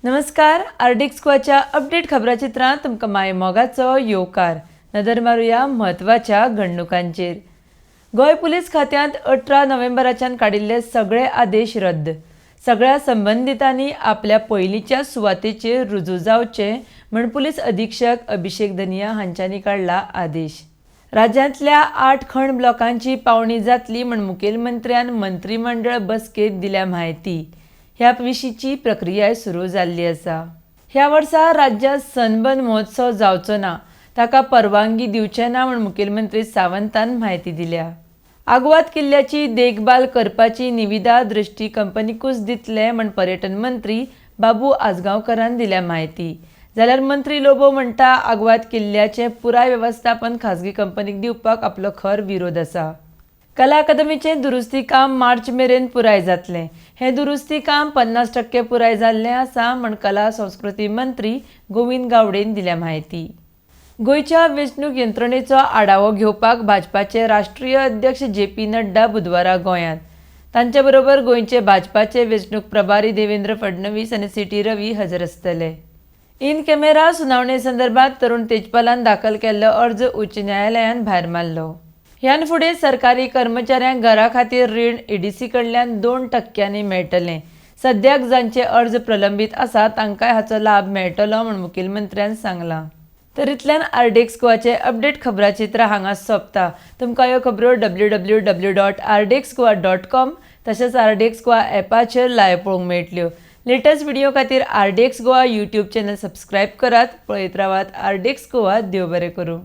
नमस्कार, RDX गोवाच्या update खबराचित्रांत तुमकां माय मोगाचो येवकार. नदर मारुया म्हत्वाच्या घडणुकांचेर. गोंय पुलीस खात्यांत 18 नोव्हेंबराच्यान काडिल्ले सगळे आदेश रद्द. सगळ्या संबंदितांनी आपल्या पयलींच्या सुवातेचेर रुजू जावचें म्हूण पुलीस अधीक्षक अभिषेक दनिया हांच्यांनी काडला आदेश. राज्यांतल्या 8 खण ब्लॉकांची पावणी जातली म्हूण मुखेलमंत्र्यान मंत्रीमंडळ बसकेंत दिल्या म्हायती. ह्या विशींची प्रक्रिया सुरू जाल्ली आसा. ह्या वर्सा राज्यांत सनबर्न महोत्सव जावचो ना, ताका परवानगी दिवचे ना म्हूण मुखेलमंत्री सावंतान म्हायती दिल्या. आगवाद किल्ल्याची देखभाल करपाची निविदा दृष्टी कंपनीकूच दितले म्हूण पर्यटन मंत्री बाबू आजगांवकरान दिल्या म्हायती. जाल्यार मंत्री लोबो म्हणटा आगवाद किल्ल्याचें पुराय वेवस्थापन खाजगी कंपनीक दिवपाक आपलो खर विरोध आसा. कला अकादमीचें दुरुस्ती काम मार्च मेरेन पुराय जातलें. हें दुरुस्ती काम 50% पुराय जाल्लें आसा म्हूण कला संस्कृती मंत्री गोविंद गावडेन दिल्या म्हायती. गोंयच्या वेंचणूक यंत्रणेचो आढावो घेवपाक भाजपाचे राष्ट्रीय अध्यक्ष जे पी नड्डा बुधवारा गोंयांत. तांचे बरोबर गोंयचे भाजपाचे वेंचणूक प्रभारी देवेंद्र फडणवीस आनी सी टी रवी हजर आसतले. इन कॅमेरा सुनावणे संदर्भात तरुण तेजपालान दाखल केल्लो अर्ज उच्च न्यायालयान भायर मारलो. ह्यान फुडें सरकारी कर्मचाऱ्यांक घरा खातीर रीण ईडीसी कडल्यान 2% मेळटलें. सद्याक जांचे अर्ज प्रलंबीत आसा तांकांय हाचो लाभ मेळटलो म्हूण मुखेलमंत्र्यान सांगलां. तर इतल्यान आरडीएक्स गोवाचे अपडेट खबराचित्र हांगा सोंपता. तुमकां ह्यो खबरो www.rdxgoa.com तशेंच आरडीएक्स गोवा ॲपाचेर लायव्ह पळोवंक मेळटल्यो. लेटस्ट व्हिडिओ खातीर RDX Goa YouTube channel subscribe करात. पळयत रावात आरडीएक्स गोवा. देव बरें करूं.